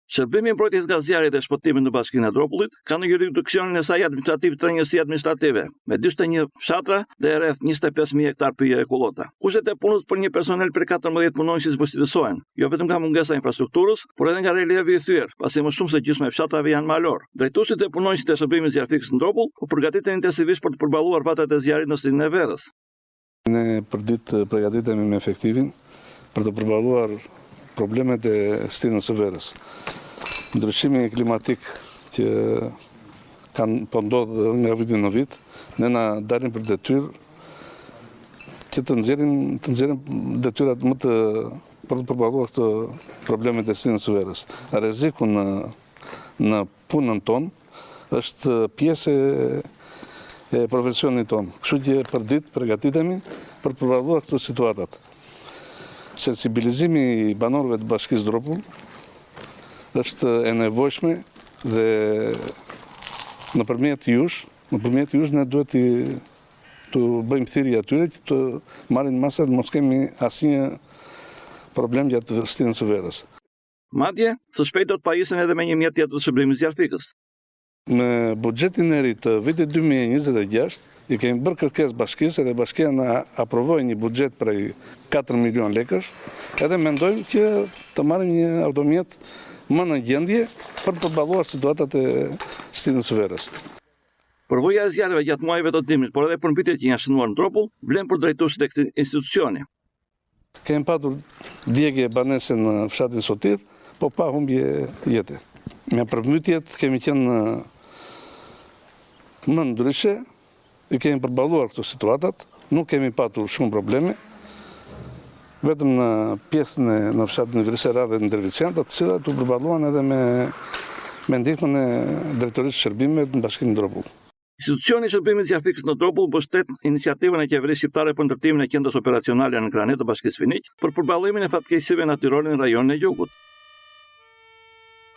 Shërbimi i Mbrojtjes nga Zjarri dhe Shpëtimit në Bashkinë e Dropullit ka në juridiksionin e saj administrativ tre njësi administrative, me 41 fshatra dhe rreth 25.000 hektar pyje e kullota. Kushtet e punës për një personel prej 14 punonjësish vështirësohen, jo vetëm nga mungesa e infrastrukturës, por edhe nga relievi i thyer, pasi më shumë se gjysma e fshatrave janë malorë. Drejtuesit dhe punonjësit e shërbimit zjarrfikës në Dropull po përgatiten intensivisht për të përballuar vatrat e zjarrit në stinën e verës. Ne përditë pregatitemi me efektivin për të përballuar problemet e stinës së verës. Ndryshimi klimatik që kanë po ndodh nga viti në vit, ne na dalin për detyrë që të nxjerrim të nxjerrim detyrat më të për të përballuar këto problemet e stinës së verës. Rreziku në në punën tonë është pjesë e profesionit tonë. Kështu që për ditë pregatitemi për të përballuar këto situatat. Sensibilizimi i banorëve të Bashkisë Dropull është e nevojshme dhe nëpërmjet jush, nëpërmjet jush ne duhet t'i t'u bëjmë thirrje atyre që të marrin masat mos kemi asnjë problem gjatë stinës së verës. Madje, së shpejti do të pajisen edhe me një mjet tjetër të shërbimit zjarrfikës. Me buxhetin e ri të vitit 2026, i kemi bërë kërkesë bashkisë edhe bashkia na aprovoi një buxhet prej 4 milion lekësh, edhe mendojmë që të marrim një automjet më në gjendje për të përballuar situatat e stinës së verës. Përvoja e zjarreve gjatë muajve të dimrit, por edhe përmbytjet që janë shënuar në Dropull, vlen për drejtuesit e këtij institucioni. Kemi patur djegie banese në fshatin Sotir, po pa humbje jete. Me përmbytjet kemi qenë më ndryshe, i kemi përballuar këto situatat, nuk kemi patur shumë probleme, vetëm në pjesën e në fshatin Vrisera dhe në Dervician, të cilat u përballuan edhe me me ndihmën e Drejtorisë së Shërbimeve në Bashkinë Dropull. Institucioni i Shërbimit Zjarrfikës në Dropull mbështet iniciativën e qeverisë shqiptare për ndërtimin e qendrës operacionale në Krane të Bashkisë Finiq për përballimin e fatkeqësive natyrore në rajonin e Jugut.